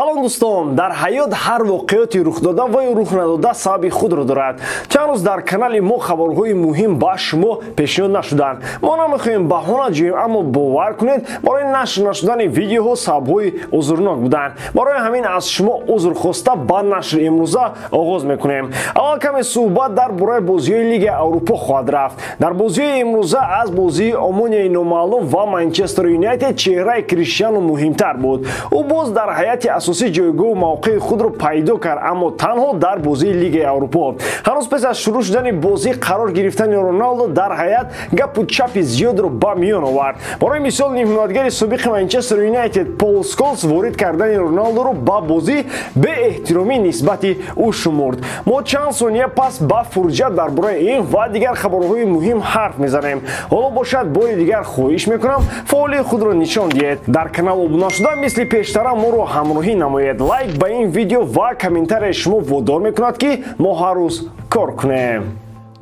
Салом дӯстон, дар ҳаёт ҳар воқеоти рух дода ва ё рух надода сабаби худро дорад. Чанд рӯз дар канали мо хабарҳои муҳим ба шумо пешниҳод нашуданд. Мо намехоҳем баҳона ҷӯем, аммо бовар кунед, барои нашр нашудани видеоҳо сабабҳои узрнок буданд. Барои ҳамин аз шумо узр хоста ба нашри имрӯза оғоз мекунем. Аввал каме суҳбат дар бораи бозиҳои Лигаи Аврупо хоҳад рафт. Дар бозиҳои имрӯза аз бозии Омонияи номаълум ва Манчестер Юнайтед чеҳраи Криштиану муҳимтар буд. Ӯ боз дар ҳайати асосӣ ҷойгоҳу мавқеи худро пайдо кард, аммо танҳо дар бозии Лигаи Аврупо. Ҳанӯз пеш аз шурӯъ шудани бозӣ қарор гирифтани Роналдо дар ҳайат гапу чапи зиёдро ба миён овард. Барои мисол, нимҳимоятгари собиқи Манчестер Юнайтед Пол Сколс ворид кардани Роналдоро ба бозӣ беэҳтиромӣ нисбати ӯ шумурд. Мо чанд сония пас ба фурҷат дар бораи ин ва дигар хабарҳои муҳим ҳарф мезанем. Ҳоло бошад, бори дигар хоҳиш мекунам, фаъолии худро нишон диҳед. Дар канал обуна шуда, мисли пештара моро ҳамроҳӣ намоед. Лайк ба ин видео ва комментарияи шумо водор мекунад, ки мо ҳар рӯз кор кунем.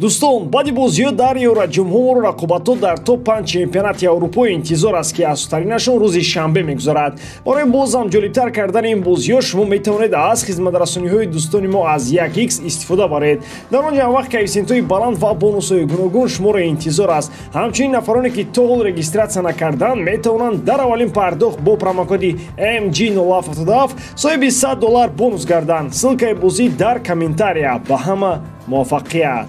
Дӯстон, баъди бозиҳо дар Евроҷумҳур рақобатҳо дар топ-5 чемпионати Аврупо интизор аст, ки асоситаринашон рӯзи шанбе мегузарад. Барои бозам ҷолибтар кардани ин бозиҳо шумо метавонед аз хизматрасониҳои дӯстони мо аз 1x истифода баред. Дар он ҷо вақт коэффисиентҳои баланд ва бонусҳои гуногун шуморо интизор аст. Ҳамчунин нафароне, ки то ҳол регистратсия накарданд, метавонанд дар аввалин пардохт бо промокоди MG077 соҳиби $100 бонус гарданд. Ссылкаи бозӣ дар комментария. Ба ҳама муваффақият!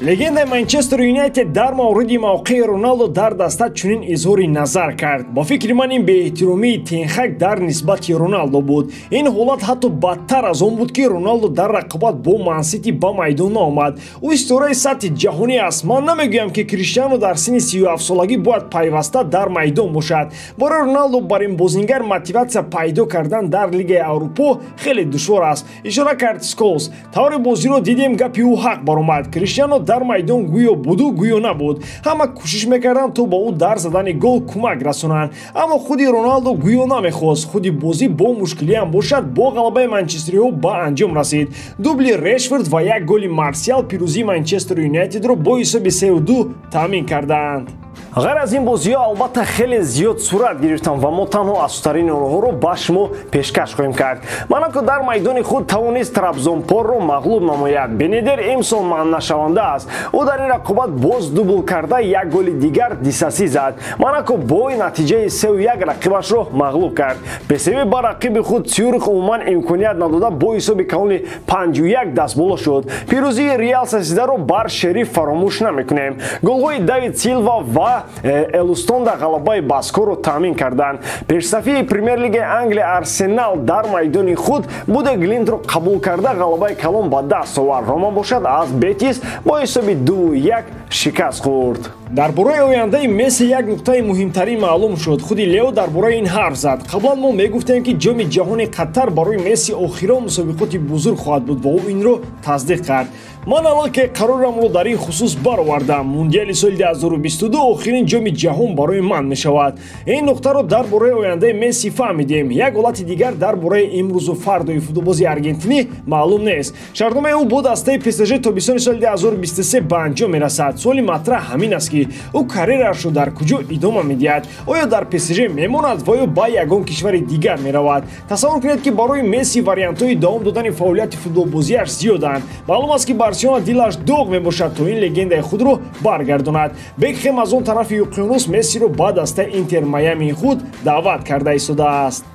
Легендаи Манчестер Юнайтед дар мавриди мавқеи Роналдо дар даста чунин изҳори назар кард. Ба фикри ман, ин беэҳтиромии Тенхак дар нисбати Роналдо буд. Ин ҳолат ҳатто бадтар аз он буд, ки Роналдо дар рақобат бо Мансити ба майдон наомад. Ӯ ситораи сатҳи ҷаҳонӣ аст. Ман намегӯям, ки Криштиану дар синни 37-солагӣ бояд пайваста дар майдон бошад. Барои Роналдо бар ин бозингар мотиватсия пайдо кардан дар Лигаи Аврупо хеле душвор аст, ишора кард Сколс. Тавре бозиро дидем, гапи ӯ ҳақ баромад. Криштиану дар майдон гӯё буду, гӯё набуд. Ҳама кӯшиш мекарданд, то ба ӯ дар задани гол кӯмак расонанд, аммо худи Роналдо гӯё намехост. Худи бозӣ бо мушкилиам бошад, бо ғалабаи манчестериҳо ба анҷом расид. Дубли Решфорд ва як голи Марсиал пирӯзии Манчестер Юнайтедро бо ҳисоби 3-2 таъмин карданд. Ғайр аз ин бозиҳо албатта хеле зиёд сурат гирифтанд ва мо танҳо асоситарини онҳоро ба шумо пешкаш хоҳем кард. Монако дар майдони худ тавонист Трабзонпорро мағлуб намояд. Бенедер имсол манънашаванда аст. Ӯ дар ин рақобат боз дубл карда як голи дигар Дисаси зад. Монако бо натиҷаи 3-1 рақибашро мағлуб кард. ПСВ ба рақиби худ Цюрих умуман имконият надода бо ҳисоби калони 5-1 дастболо шуд. Пирӯзии Реал Сосьедаро бар Шериф фаромӯш намекунем. Голҳои Давид Силва ва Элустонда ғалабаи баскоро таъмин карданд. Пешсафии Премер-лигаи Англия Арсенал дар майдони худ Буде Глинтро қабул карда ғалабаи калон ба даст овард. Рома бошад, аз Бетис бо ҳисоби 2-1 шикаст хӯрд. Дар бораи ояндаи Месси як нуқтаи муҳимтарин маълум шуд. Худи Лео дар бораи ин ҳарф зад. Қаблан мо мегуфтем, ки Ҷоми ҷаҳони Қатар барои Месси охирон мусобиқоти бузург хоҳад буд ва ӯ инро тасдиқ кард. Ман аллакай қарорамро дар ин хусус баровардам. Мундиали соли 2022 охирин ҷоми ҷаҳон барои ман мешавад. Ин нуқтаро дар бораи ояндаи Месси фаҳмидем. Як ҳолати дигар дар бораи имрӯзу фардои футболбози аргентинӣ маълум нест. Шартномаи ӯ бо дастаи ПСЖ то бисони соли 2023 ба анҷом мерасад. Суоли матраҳ ҳамин аст, ки ӯ карьерашро дар куҷо идома медиҳад? Оё дар ПСЖ мемонад ва ё ба ягон кишвари дигар меравад? Тасаввур кунед, ки барои Месси вариантҳои давом додани фаъолияти футболбозиаш зиёданд. Маълум аст, ки Барселона дилаш доғ мебошад, то ин легендаи худро баргардонад. Бекхем аз он тарафи уқёнус Мессиро ба дастаи Интер Майамии худ даъват карда истодааст.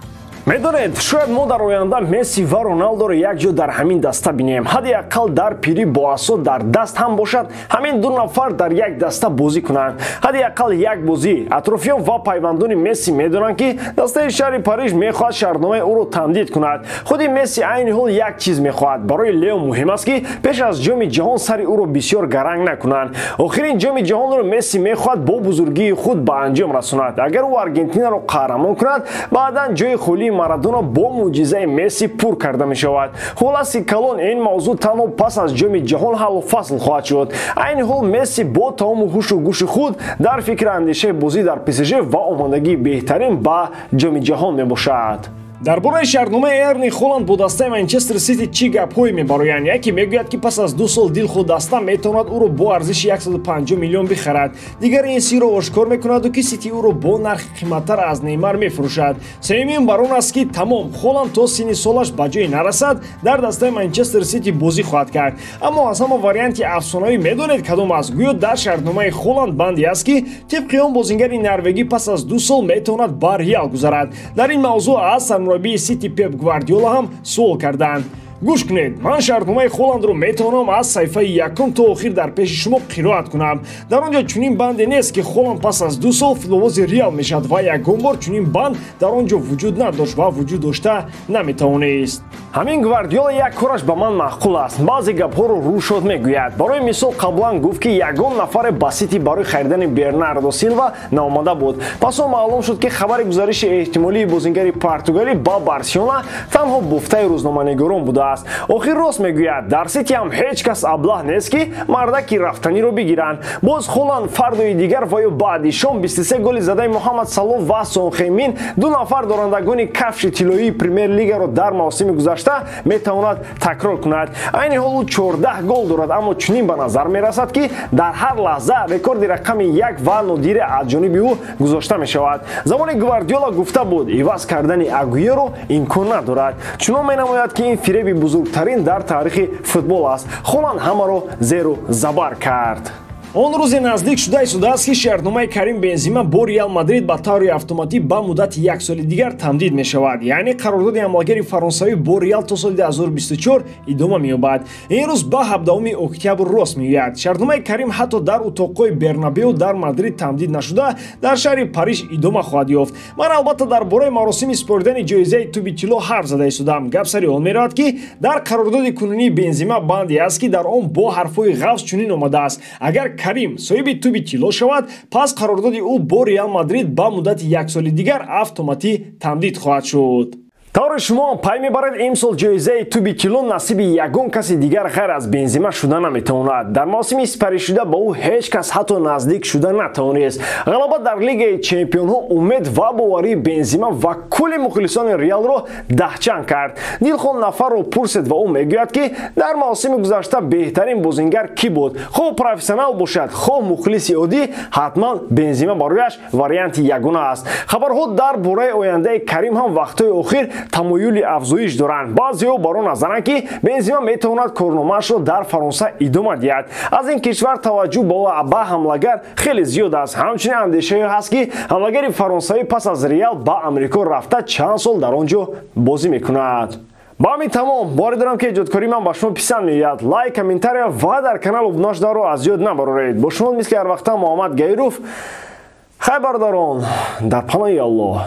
Медонед, шояд мо дар оянда Месси ва Роналдоро якҷо дар ҳамин даста бинем. Ҳадди ақал дар пирӣ бо асо дар даст ҳам бошад, ҳамин ду нафар дар як даста бозӣ кунанд. Ҳадди ақал як бозӣ. Атрофиён ва пайвандони Месси медонанд, ки дастаи шаҳри Париж мехоҳад шартномаи ӯро тамдид кунад. Худи Месси айни ҳол як чиз мехоҳад. Барои Лео муҳим аст, ки пеш аз Ҷоми ҷаҳон сари ӯро бисёр гаранг накунанд. Охирин Ҷоми ҷаҳонро Месси мехоҳад бо бузургии худ ба анҷом расонад. Агар ӯ Аргентинаро қаҳрамон кунад, баъдан ҷои холии Марадона бо мӯъҷизаи Месси пур карда мешавад. Хулоси калон, ин мавзӯъ танҳо пас аз Ҷоми ҷаҳон ҳаллу фасл хоҳад шуд. Айни ҳол Месси бо тамому ҳушу гӯши худ дар фикри андешаи бозӣ дар ПСЖ ва омодагии беҳтарин ба Ҷоми ҷаҳон мебошад. Дар бораи шартномаи Эрлинг Холанд бо дастаи Манчестер Сити чӣ гапҳое мебароянд? Яке мегӯяд, ки пас аз 2 сол дилхоҳ даста метавонад ӯро бо арзиши 150 миллион бихарад. Дигар ин сирро ошкор мекунаду, ки Сити ӯро бо нархи қиматтар аз Неймар мефурӯшад. Сеюмин бар он аст, ки тамом, Холанд то синни солаш ба ҷое нарасад, дар дастаи Манчестер Сити бозӣ хоҳад кард. Аммо аз ҳама варианти афсонавӣ медонед кадом аст? Гӯё дар шартномаи Холанд банде аст, ки тибқи он бозингари норвегӣ пас аз 2 сол метавонад ба Реал гузарад. Дар ин мавзӯъ аз сармураббии Сити Пеп Гвардиола ҳам суол карданд. Гӯш кунед, ман шартномаи Холандро метавонам аз саҳифаи якум то охир дар пеши шумо қироат кунам. Дар он ҷо чунин банде нест, ки Холанд пас аз 2 сол футболбози Реал мешавад, ва ягон бор чунин банд дар он ҷо вуҷуд надошт ва вуҷуд дошта наметавонист. Ҳамин Гвардиола як кораш ба ман маъқул аст: баъзе гапҳоро рӯшод мегӯяд. Барои мисол, қаблан гуфт, ки ягон нафаре ба Сити барои харидани Бернардо Силва наомада буд. Пас он маълум шуд, ки хабари гузариши эҳтимолии бозингари португалӣ ба Барселона танҳо буфтаи рӯзноманигорон будааст. Охир рост мегӯяд, дар Сити ҳам ҳеҷ кас аблаҳ нест, ки мардаки рафтаниро бигиранд. Боз Холанд фардои дигар ва ё баъди шом 23 голи задаи Муҳаммад Салоҳ ва Сон Хемин, ду нафар дорандагони кафши тиллоии Премер Лигаро дар мавсими гузашта, метавонад такрор кунад. Айни ҳол ӯ 14 гол дорад, аммо чунин ба назар мерасад, ки дар ҳар лаҳза рекорди рақами як ва нодире аз ҷониби ӯ гузошта мешавад. Замоне Гвардиола гуфта буд, иваз кардани Агуеро имкон надорад. Чунон менамояд, ки ин фиреби бузургтарин дар таърихи футбол аст. Холанд ҳамаро зеру забар кард. Он рӯзе наздик шуда истодааст, ки шартномаи Карим Бензима бо Реал Мадрид ба таври автоматӣ ба муддати як соли дигар тамдид мешавад, яъне қарордоди ҳамлагари фаронсавӣ бо Реал то соли 2024 идома меёбад. Ин рӯз ба 17 октябр рост меояд. Шартномаи Карим ҳатто дар утоқҳои Бернабеу дар Мадрид тамдид нашуда, дар шаҳри Париж идома хоҳад ёфт. Ман албатта дар бораи маросими супоридани ҷоизаи тӯби тилло ҳарф зада истодам. Гап сари он меравад, ки дар қарордоди кунунии Бензима банде аст, ки дар он бо ҳарфҳои ғафз чунин омадааст: агар Карим соҳиби тӯби тилло шавад, пас қарордоди ӯ бо Реал Мадрид ба муддати як соли дигар автоматӣ тамдид хоҳад шуд. Тавре шумо пай мебаред, имсол ҷоизаи тӯби тилло насиби ягон каси дигар ғайр аз Бензима шуда наметавонад. Дар мавсими сипаришуда ба ӯ ҳеҷ кас ҳатто наздик шуда натавонист. Ғалаба дар Лигаи чемпионҳо умед ва боварии Бензима ва кулли мухлисони Реалро даҳчанд кард. Дилхоҳ нафарро пурсед ва ӯ мегӯяд, ки дар мавсими гузашта беҳтарин бозингар кӣ буд. Хоҳ профессионал бошад, хоҳ мухлиси оддӣ, ҳатман Бензима барояш варианти ягона аст. Хабарҳо дар бораи ояндаи Карим ҳам вақтҳои охир тамоюли афзоиш доранд. Баъзеҳо бар он назаранд, ки Бензима метавонад корномаашро дар Фаронса идома диҳад. Аз ин кишвар таваҷҷӯҳ ба ҳамлагар хеле зиёд аст. Ҳамчунин андешае ҳаст, ки ҳамлагари фаронсавӣ пас аз Реал ба Амрико рафта, чанд сол дар он ҷо бозӣ мекунад. Ба ҳамин тамом. Боварӣ дорам, ки эҷодкории ман ба шумо писанд меояд. Лайк, комментария ва дар канал обуна шударо аз ёд набароред. Бо шумо мисли ҳар вақта Муҳаммад Гаиров. Хай, бародарон, дар паноҳи Аллоҳ.